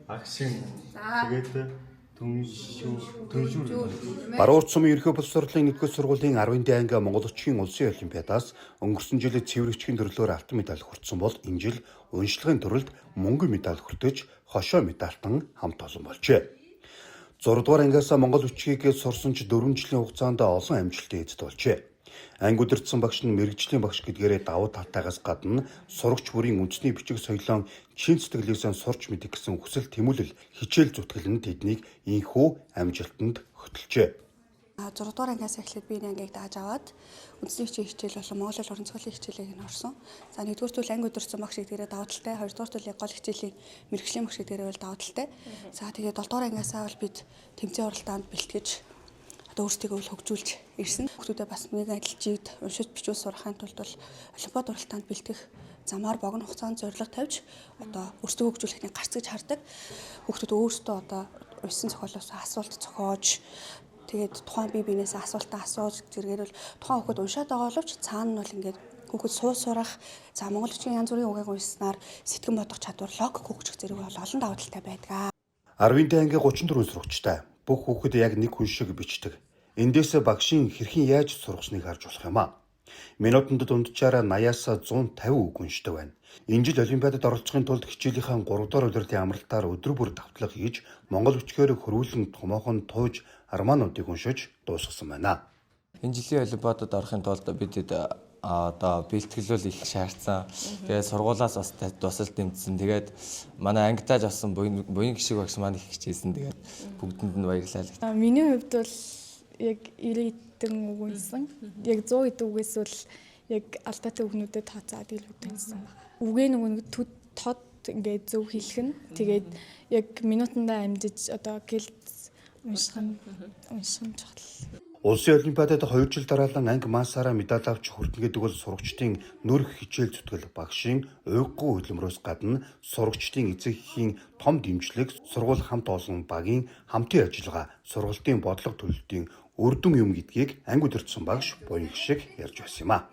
Агшин. Тэгээд түншүүр түншүүр. Баруун сумын ерөнхий боловсролын 1-р сургуулийн 10-нд анги Монгол өчгийн улсын олимпиадаас өнгөрсөн жил цэвэрчгийн төрлөөр алтан медаль хүртсэн бол энэ жил уншлагын төрөлд мөнгөн медаль хүртэж хошоо медальтан хамт олон болжээ. 6 дугаар ангиас Монгол бичгийг сурсан ч 4 жилийн хугацаанд олон амжилтын эзэд болжээ. Анги удирдсан багш нь мэргэжлийн багш гэдгээрээ давуу талтайгаас гадна сурагч бүрийн үндэсний бичиг соёлон чин сэтгэлээсээ сурч мэдэх гэсэн хүсэл тэмүүлэл хичээл зүтгэл нь тэднийг ийнхүү амжилтанд хөтөлжээ. 6 дугаар ангиас эхлээд би энэ ангийг дааж аваад үндэсний хичээл хичээл болон монгол хэл уран зохиолын хичээлийг нь орсон. За, нэгдүгээр зүйл анги удирдсан багш гэдгээрээ давуу талтай, хоёрдугаар зүйл яг гол хичээлийн мэргэжлийн багш гэдгээрээ бол давуу талтай. За, тэгээд 7 дугаар ангиасаа бол бид тэмцээн уралдаанд бэлтгэж одоо өөрсдийгөө бол хөгжүүлж ирсэн. Хүүхдүүдэд бас нэг адил жигд уншиж бичүүл сурахын тулд бол олимпиад уралдаанд бэлтгэх замаар богино хугацаанд зорилго тавьж одоо өөрсдөө хөгжүүлэх нэг гарц гэж хардаг. Хүүхдүүд өөрсдөө одоо уншсан зохиолоос асуулт зохиож, тэгээд тухайн бие биенээсээ асуултаа асууж, зэрэгээр бол тухайн хүүхэд уншаад байгаа боловч цаана нь бол ингээд хүүхэд суу сурах, за, монгол бичгийн янз бүрийн үгийг уншсанаар сэтгэн бодох чадвар, логик хөгжих зэрэг бол олон давуу талтай байдаг. 10-нд анги 34 сурагчтай. Бүх хүүхэд яг нэг хүн шиг бичдэг. Эндээс багшийн хэрхэн яаж сургасныг харж болох юм а. Минутанд дунджаараа 80-аас 150 үг уншдаг байна. Энэ жил олимпиадад оролцохын тулд хичээлийнхээ 3 дугаар улирлын амралтаар өдөр бүр давтлага хийж монгол бичгээр хөрвүүлэн томоохон тууж романуудыг уншиж дуусгасан байна. Энэ жилийн олимпиадад орохын тулд бид одоо бэлтгэл бол их шаардсан. Тэгээд сургуулиас бас тусал дэмжсэн. Тэгээд манай ангитааж авсан буян буян гişиг багш маань их хичээсэн. Тэгээд бүгдэнд нь баярлалаа. Миний хувьд бол яг 90 хэдэн үг уншсан. Яг 100 хэдэн үгээс бол яг алдаатай үгнүүдэд тооцоод илүү уншсан байна. Үгээ нөгөө нэг тод ингээд зөв хэлэх нь, тэгээд яг минутандаа амжиж одоо гэлд унших нь чухал. Улсын олимпиадад 2 жил дараалан анги массаараа медаль авч хүртэнэ гэдэг бол сурагчдын нөрөх хичээл зүтгэл, багшийн уйггүй хөдөлмөрөөс гадна сурагчдын эцэг эхийн том дэмжлэг, сургууль хамт олон багийн хамтын ажиллагаа, сургалтын бодлого төлөлтийн үр дүн юм гэдгийг анги удирдсан багш Буян шиг ярьж байсан юм а.